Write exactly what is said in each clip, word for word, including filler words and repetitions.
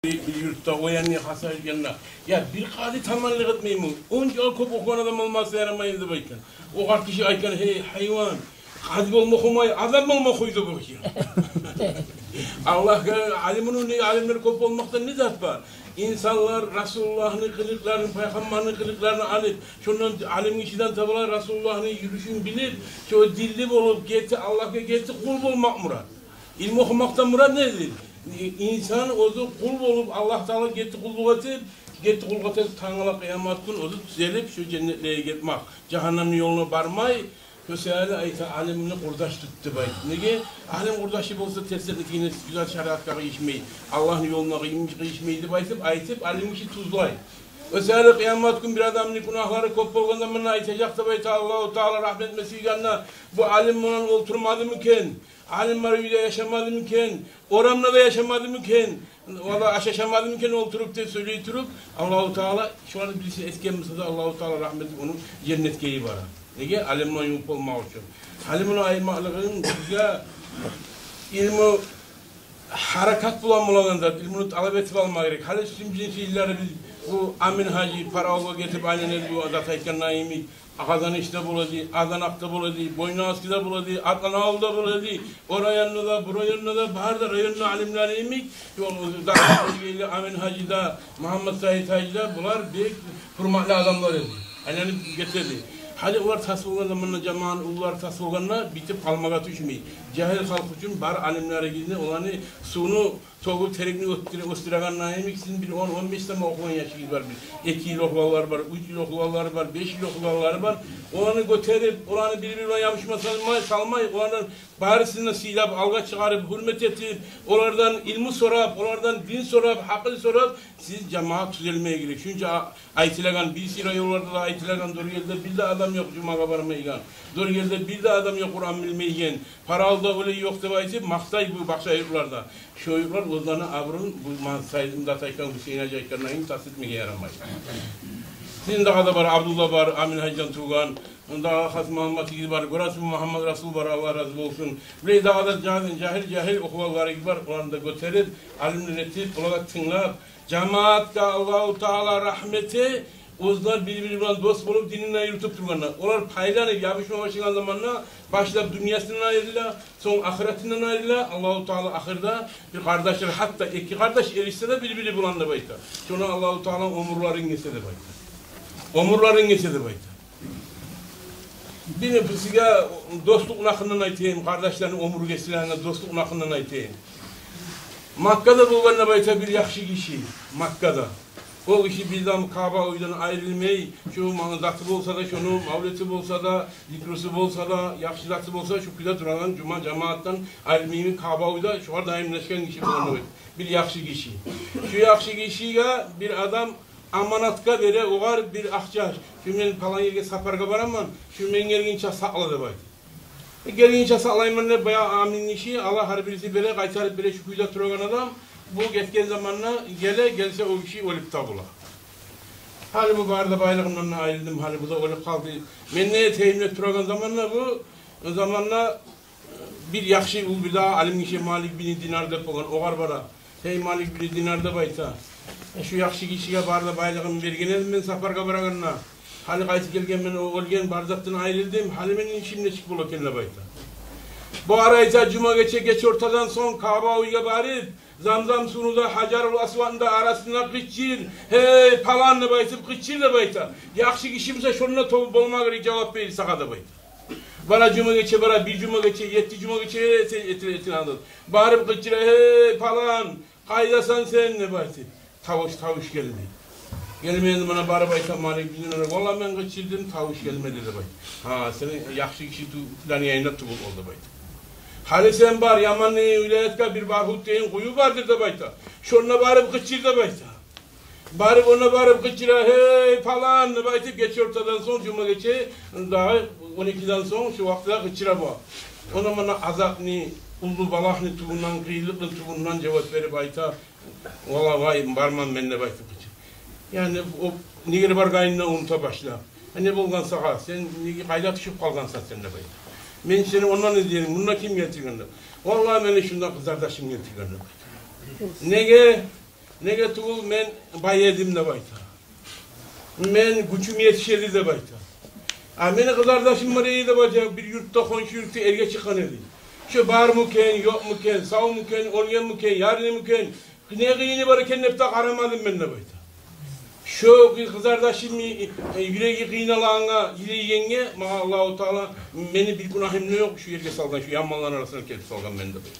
бир, бир юртда, о янны хасар янына. Я, бир къади таманлыкъ этмейми? Онча кёп охугъан адам болмаса ярамай деп айтгъан. О къарт гиши айтгъан: «Гьей, гьайван, къади болма къоймай, адам болма къой», — деп айтгъан. Аллагьгъа, алимни, алимлер кёп болмакъдан не зат бар? Инсанлар Расулуллагьны къылыкъларын, пайхаммарны къылыкъларын алып, шондан, алим гишиден таба Расулуллагьны юрюшюн билип, шо динли болуп, герти Аллагьгъа герти къул болмакъ мурат. Илму охумакъдан мурат недир? Инсан оьзю къул болуп, Аллагь Таалагъа герти къуллукъ этип, герти къуллукъ этип, тангала къыямат гюн оьзю тюзелип, шо женнетлеге гетмек, жагьаннемни ёлуна бармай. Шо саялы айта, алимни къурдаш тут деп айта. Неге? Алим къурдашы болса, терслеп этегенде, гюзел шариатгъа къыйышмай, Аллагьны ёлуна къыйыш-, къыйышмай деп айтып, айтып, алим гиши тюзлей. Шо саялы къыямат гюн бир адамны гюнагьлары кёп болгъан заманда айтажакъ деп айта, Аллагьу Таала рагьмат этме сюйгенде: «Бу алим булан олтурмадымы экен? Алим бар уьйде яшамадымы экен? Орамда да яшамадымы экен? Валлагь, аш ашамадымы экен олтуруп?» — деп сёйлей туруп, Аллагьу Таала, шоланы бириси этген буса да, Аллагьу Таала рагьмат этип, ону женнетге йибере. Неге? Алим булан ювукъ болмакъ учун. Алимни айтмакълыгъым бизге илму гьаракат булан болагъан зат, илмуну талап этип алма герек. Гьали сизин билеген йыллары биз бу Амин гьажи Паравулгъа гетип айлана эди, бу зат айтгъан йимик, Къазанышда бола эди, Азанакъда бола эди, Бойнакскиде бола эди, Атланавулда бола эди, о районда да, бу районда да, бары да районну алимлери йимик, ёл, Амин гьажи де, Мугьаммат Саид гьажи де, булар бек гьюрметли адамлар эди. Айланып гете эди. Гьали олар тас болгъан заманда, жамаатны уллулары тас болгъанда, битип къалмагъа тюшмей. Жагьил халкъ учун бар алимлеригизни, оланы сувну тёгюп, терекни оьсдюре-, оьсдюреген йимик, сизин бир он, он беш сама охугъан яшыгъыз бар, бир эки йыл охугъанлар бар, уьч йыл охугъанлар бар, беш йыл охугъанлар бар. Оланы гётерип, оланы бир-бири булан ябушма салмай, салмай, оланы барысын да сыйлап, алгъа чыгъарып, гьюрмет этип, олардан илму сорап, олардан дин сорап, гьакъыл сорап, сиз жамаат тюзелмеге герек. Шунча айтылагъан, бир сыра ёлларда да айтылагъан, Доргелиде бир де адам ёкъ жумагъа бармайгъан, Доргелиде бир де адам ёкъ Къуран билмейген, Паравулда олай ёкъ деп айтып макътай бу башгъа юртларда. Шо юртлар оьзлени абурун, бу Ман-, Саидни де айтгъан, Гьюсейин гьажи айтгъандан тас этмеге ярамай. Сизин дагъы да бар, Абдулла бар, Амин гьажиден тувгъан, онда Хасмагьамматыгъыз бар, гёресиз, Мугьамматрасул бар, Аллагь рази болсун. Булай дагъы да жагьил, жагьил, жагьил охугъанларыгъыз бар, оланы да гётерип, алимлер этип, олагъа тынглап, жамаатгъа Аллагьу Таала рагьмат эте, оьзлер бир-бири булан дос болуп, динин де юрютюп тургъанда. Олар пайланып, ябушма башлагъан заманда, башлап дюньясындан айрыла, сонг ахыратындан айрыла. Аллагьу Таала ахырда бир къардашлар, гьатта эки къардаш эришсе де бир-бири булан деп айта, шону Аллагьу Таала оьмюрлерин гесе деп айта. Оьмюрлерин гесе деп айта. Бир сизге дослукъну гьакъындан айтайым, къардашланы оьмюр гесилени дослукъну гьакъындан айтайым. Маккада болгъан деп айта бир яхшы гиши, Маккада. О гиши бир де Каъба уьйден айрылмай, шо мана заты болса да, шону мавлети болса да, зикрусу болса да, яхшы заты болса, шо кюйде турагъан, жума жамаатдан айрылмаймы Каъба уьйде, шогъар даимлешген гиши болгъан деп айта. Бир яхшы гиши. Шо яхшы гишиге бир адам аманатгъа бере огъар бир акъча. Шо мен палан ерге сапаргъа бараман, шо мен гелгинче сакъла деп айта. Э, гелгинче сакълайман деп баягъы Амин гиши ала, гьар бириси бере, къайтарып бере, шо кюйде турагъан адам. Бу гетген заманда геле, гелсе о гиши оьлюп табула. Гьали бу бары да байлыгъымдан да айрылдым, гьали бу да оьлюп къалды. Мен не этейим деп турагъан заманда бу, о заманда бир яхшы уллу бир дагъы алим гиши Малик бин Динар деп болгъан, огъар бара. «Гьей, Малик бин Динар, — деп айта, — шу яхшы гишиге бары да байлыгъымны берген эдим мен сапаргъа барагъанда. Гьали къайтып гелген мен, о оьлген, бар затдан айрылдым. Гьали мени ишим нечик бола экен?» — деп айта. Бугъар айта: «Жума гече, гече ортадан сонг Каъба уьйге барып, Замзам сувну да, Гьажарул Асвадны да арасында къычыр, гьей, палан деп айтып къычыр, — деп айта. — Яхшы гиши буса, шонда тобу болма герек, жавап берир сагъа», — деп айта. Бара жума гече, бара бир жума гече, етти жума гече эте, эте, эте, эте. Барып къычыра: «Гьей, палан, къайдасан сен?» — деп айтып. Тавуш, тавуш гелмей. Гелмей, энди муна барып айта Малик бин Динаргъа: «Валлагь, мен къычырдым, тавуш гелмеди», — деп айта. «Гьа, сени яхшы гиши ту-, филан янында тувуп ол», — деп айта. «Гьали сен бар, Яманны вилаятгъа бир Баргьут деген къую бардыр, — деп айта. — Шонда барып къычыр», — деп айта. Барып, онда барып къычыра: «Гьей, палан!» — деп айтып, гече ортадан сонг, жума гече, дагъы он экиден сонг, шу вакътиде къычыра бу. Онда муна азапны, уллу балагьны тюбюнден, къыйынлыкъны тюбюнден жавап берип айта: «Валлагь, вай, барман мен», — деп айтып къычыра. Яни о неге баргъанын да унута башлай. «Гьа, не болгъан сагъа? Сен неге, къайда тюшюп къалгъансан сен?» — деп айта. «Мен сени ондан излеймен, мунда ким гелтирген?» — деп. «Валлагь, мени шунда къызардашым гелтирген», — деп айта. Неге? Неге тюгюл мен бай эдим деп айта. Мени гючюм етише эди деп айта. А мени къызардашым бар эди деп айта, бир юртда, хоншу юртда эрге чыкъгъан эди. Шо бармы экен, ёкъму экен, савму экен, оьлгенми экен, ярлымы экен, не къыйыны бар экен деп де къарамадым мен деп айта. Шо къызардашым, э, юреги къыйналагъангъа, йылайгъангъа, магъа Аллагьу Таала, мени бир гюнагьым да ёкъ, шо ерге салгъан, шо яманланы арасына гелтирип салгъан мени деп айта.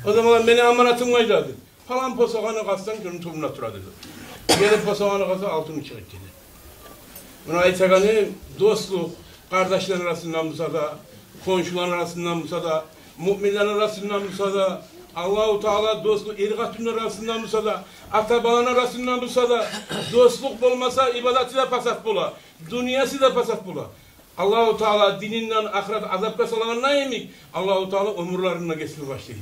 О заман мени аманатым къайда деп. Палан посагъаны къазсанг, шону тюбюнде тура эди. Гелип посагъаны къазса, алтыны чыгъып геле. Муна айтагъаным, дослукъ къардашланы арасындан буса да, хоншуланы арасындан буса да, муъминлени арасындан буса да, Аллагьу Таала дослукъ эр-къатынны арасындан буса да, ата-баланы арасындан буса да, дослукъ болмаса, ибадаты да пасат бола, дюньясы да пасат бола. Аллагьу Таала дининден ахырат азапгъа салагъан йимик, Аллагьу Таала оьмюрлерин де гесме башлай.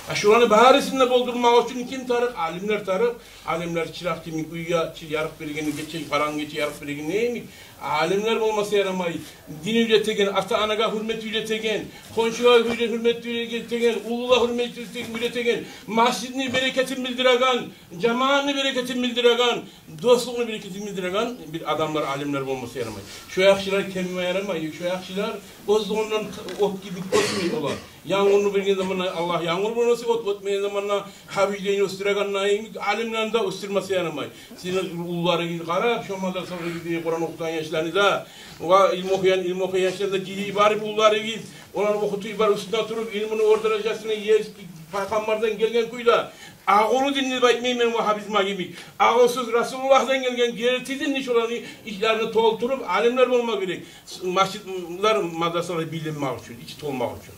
А шуланы барысын да болдурмакъ учун ким тарыкъ? Алимлер тарыкъ. Алимлер чыракъ йимик, уьйге чы-, ярыкъ береген, гече, къарангы гече ярыкъ береген йимик, алимлер болмаса ярамай. Дин уьйретеген, ата-анагъа гьюрмет уьйретеген, хоншугъа гьюрмет уьйретеген, уллугъа гьюрмет уьйретеген, межитни берекетин билдиреген, жамаатны берекетин билдиреген, дослукъну берекетин билдиреген бир адамлар, алимлер болмаса ярамай. Шо яхшылар кемиме ярамай. Шо яхшылар оьзлюгюнден от йимик оьсмей олар. Янгурну берген заманда Аллагь янгур берсе, от, от бермеген заманда гьабижден оьсдюреген йимик, алимлени де оьсдюрмесе ярамай. Сизин уллуларыгъыз къарап, шо мадрасалагъа гирип, Къуран охутагъан яшланы да, ва илму охуйгъан, илму охуйгъан яшланы да гирип барып, уллуларыгъыз, оланы охутуп барып, уьстюне туруп, илмуну оьр даражасына ерли, пайхаммардан гелген кюйде, агъулу динни деп айтмайман, вагьабизм йимик. Агъусуз, Расулуллагьдан гелген герти динни, шоланы ичлерин толтуруп, алимлер болма герек. Межитлер, мадрасалар билинмек учун, ичи толмакъ учун.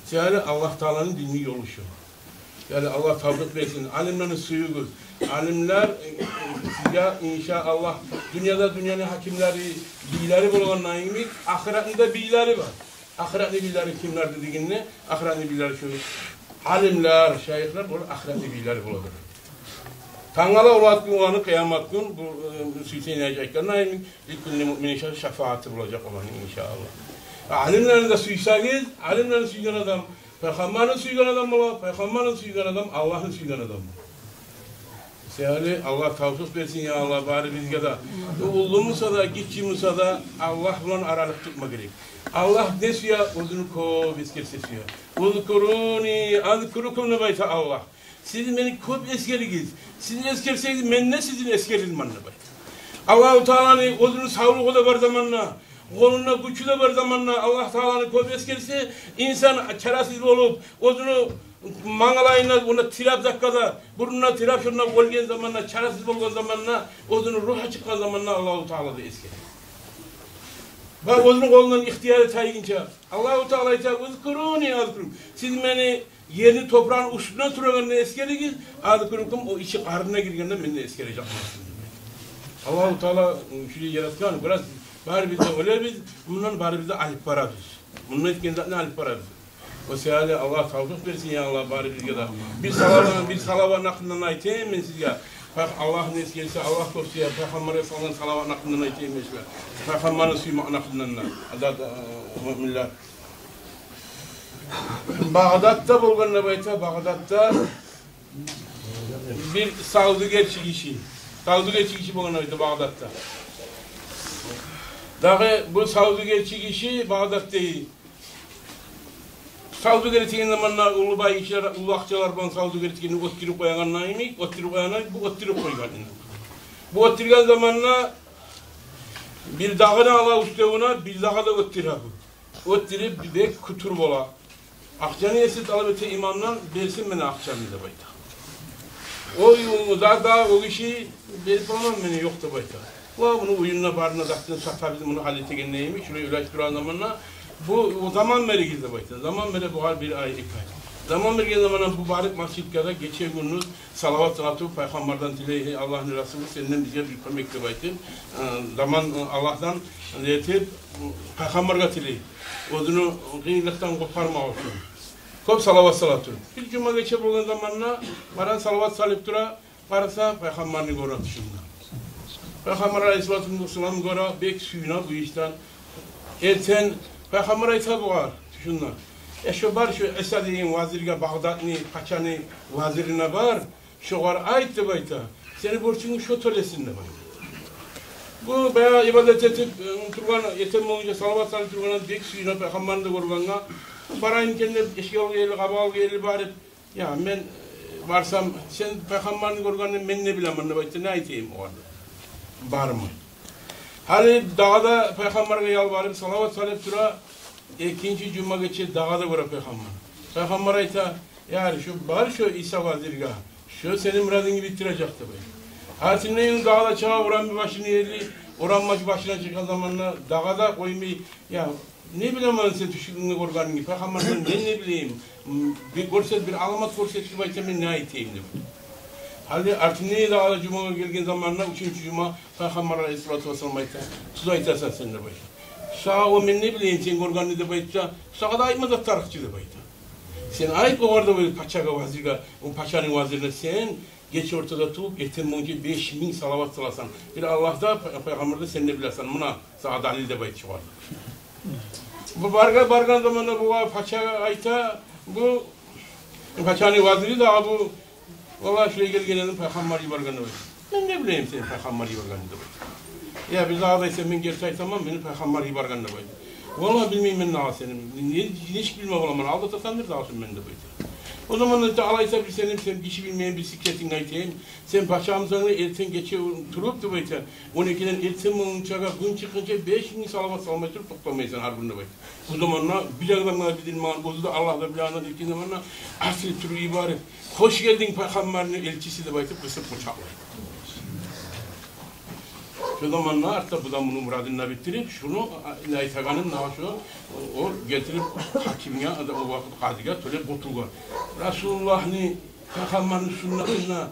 Шо яхлы Аллагь Тааланы динини ёлу шу. Шо яхлы Аллагь тавфикъ берсин. Алимлени сююгюз. Алимлер, э, э, сизге, иншааллагь, дюньяда дюньяны гьакимлери, бийлери болгъан йимик, ахыратны да бийлери бар. Ахыратны бийлери кимлердир дегенде, ахыратны бийлери шу алимлер, шайыхлар, булар ахыратны бийлери боладыр. Тангала олар гюн, оланы къыямат гюн, бу, э, Сюйсен гьажи айтгъан йимик, ликулли муъминин ша-, шафааты болажакъ оланы, иншааллагь. Алимлени де сюйсегиз, алимлени сюйген адам пайхаммарны сюйген адам бола, пайхаммарны сюйген адам Аллагьны сюйген адам бола. Шо яхлы Аллагь тавфикъ берсин, я Аллагь, барыбызгъа да. Уллу буса да, гиччи буса да, Аллагь булан аралыкъ тутма герек. Аллагь не сюе? Оьзюню кёп эсгерсе сюе. «Узкуруни азкурукум», — деп айта Аллагь. «Сиз мени кёп эсгеригиз. Сиз эсгерсегиз, мен де сизин эсгерирмен», — деп айта. Аллагьу Тааланы оьзюню савлугъу да бар заманда, къолунда гючю де бар заманда Аллагь Тааланы кёп эсгерсе, инсан чарасыз болуп, оьзюню мангалайына, муна, тилеп заккада, бурнуна тилеп, шонда оьлген заманда, чарасыз болгъан заманда, оьзюню ругьу чыкъгъан заманда Аллагьу Таала да эсгере. Ва оьзюню къолундан ихтияры тайгъынча Аллагьу Таала айта: «Узкуруни азкурукум». Сиз мени ерни, топуракъны уьстюнде турагъанда эсгеригиз, азкурукум, о ичи къарнына гиргенде мен де эсгережекмен. Аллагьу Таала шулай яратгъан, бираз барыбыз да оьлебиз, мундан барыбыз да алып барабыз. Мундан этген затны алып барабыз. О саялы Аллагь тавфикъ берсин, я Аллагь, барыбызгъа да. Бир салават, бир салаватны гьакъындан айтайым мен сизге. Пай-, Аллагьны эсгерсе, Аллагь кёп сюе, пайхаммаргъа салгъан салаватны гьакъындан айтайым мен сизге. Пайхаммарны сюймекни гьакъындан да. Адат, э, муъминлер. Багъдатда болгъан деп айта, Багъдатда бир савдюгерчи гиши. Савдюгерчи гиши болгъан деп айта Багъдатда. Дагъы бу савдюгерчи гиши Багъдатда савдюгер этеген заманда, уллу бай гишилер, уллу акъчалар булан савдюгер этегенде оьттюрюп къоягъан йимик, оьттюрюп къоягъан йимик, бу оьттюрюп къойгъан. Бу оьттюрген заманда бир дагъыны ала уьстевюне, бир дагъы да оьттюре бу. Оьттюрюп, бек кютюр бола. Акъчаны эсе, талап эте имамдан: «Берсин мени акъчамны», — деп айта. О, да, да, о гиши: «Берип боламан мен, ёкъ», — деп айта. Ва муну уьюнде барына затын сатабыз, муну гьал этегенде йимик, шулай уьйренишип турагъан заманда бу: «О, заман беригиз», — деп айта. Заман бере бугъар, бир ай, эки ай. Заман берген заманда бу барып межитге де гече-гюндюз салават салату пайхаммардан тилей: «Гьей Аллагьны Расулу, сенден бизге бир кёмек», — деп айтып, э, заман, э, Аллагьдан этип, э, пайхаммаргъа тилей. Оьзюню къыйынлыкъдан къутгъармакъ учун. Кёп салават салату. Бир жума гече болгъан заманда бара салават салып тура, къараса, пайхаммарны гёре тюшюнде. Пайхаммар алайгьиссалату вассаламны гёре, бек сююне бу ишден. Эртен пайхаммар айта бугъар тюшюнде: Э, шо бар, шо Иса деген вазирге, Багъдатны пачаны вазирине бар, шогъар айт деп айта. Сени борчунгну шо тёлесин деп айта. Бу баягъы ибадат этип, э, тургъан, эртен болгъунча салават салып тургъан адам бек сююне пайхаммарны да гёргенге. Барайым экен деп, эшик алгъа ерли, къапу алгъа ерли барып, я, мен, э, барсам, сен пайхаммарны гёргенни мен не билемен деп айтса, не айтайым огъар деп. Бармай. Гьали дагъы да пайхаммаргъа ялбарып, салават салып тура, экинчи жума гече дагъы да гёре пайхаммар. Пайхаммар айта: «Яр, шо бар, шо Иса вазирге, шо сени мурадынгны битдиражакъ», — деп айта. Артындагъы гюн дагъы да чыгъа, орам башына ерли, орам башына чыкъгъан заманда дагъы да къоймай: «Я, не билемен сен тюшюнгде гёргенингни, пайхаммардан мен не билейим? М, бир гёрсет, бир аламат гёрсет», — деп айта, «мен не айтайым?» — деп. Гьали артындагъы дагъы да жумагъа гелген заманда, уьчюнчю жума, пайхаммар алайгьиссалату вассалам айта: «Тюз айтасан сен», — деп айта. «Сагъа о мен не билейим сен гёргенни деп айтса, сагъа да айтма зат тарыкъ чы», — деп айта. «Сен айт огъар, — деп айта, — пачагъа, вазирге, о пачаны вазирине, сен гече ортада тувуп, эртен болгъунча беш минг салават саласан. Бир Аллагь да, пай-, пайхаммар да, сен де билесен. Муна сагъа далил», — деп айта шогъар. Бу баргъа, баргъан заманда бугъар пача айта, бу пачаны вазири дагъы бу: «Валлагь, шулай гелген эдим, пайхаммар йиберген», — деп айта. «Мен не билейим сени пайхаммар йибергенни», — деп айта. «Я, бир дагъы да айтсам, мен герти айтаман, мени пайхаммар йиберген», — деп айта. «Валлагь, билмеймен дагъы сени. Не, нечик билме боламан, алдатасан бир дагъы сен мени», — деп айта. О заманда айта: «Алайса, бир сени, сен гиши билмейген бир секретингни айтайым. Сен пачамысан да, эртен гече туруп, — деп айта, — он экиден эртен болгъунчагъа, гюн чыкъгъынча беш минг салават салмай туруп токътамайсан гьар гюн», — деп айта. Бу заманда бир адамгъа да билдирмеген, оьзю де Аллагь да билеген экен, заманда асырып туруп йиберип: «Хош гелдинг, пайхаммарны элчиси», — деп айтып, къысып къучакълай. Шо заманда артда бу да муну мурадын да битдирип, шуну, а, айтагъанын да шо, о, гелтирип гьакимге, о вакъти къадиге тёлеп къутулгъан. Расулуллагьны, пайхаммарны суннатына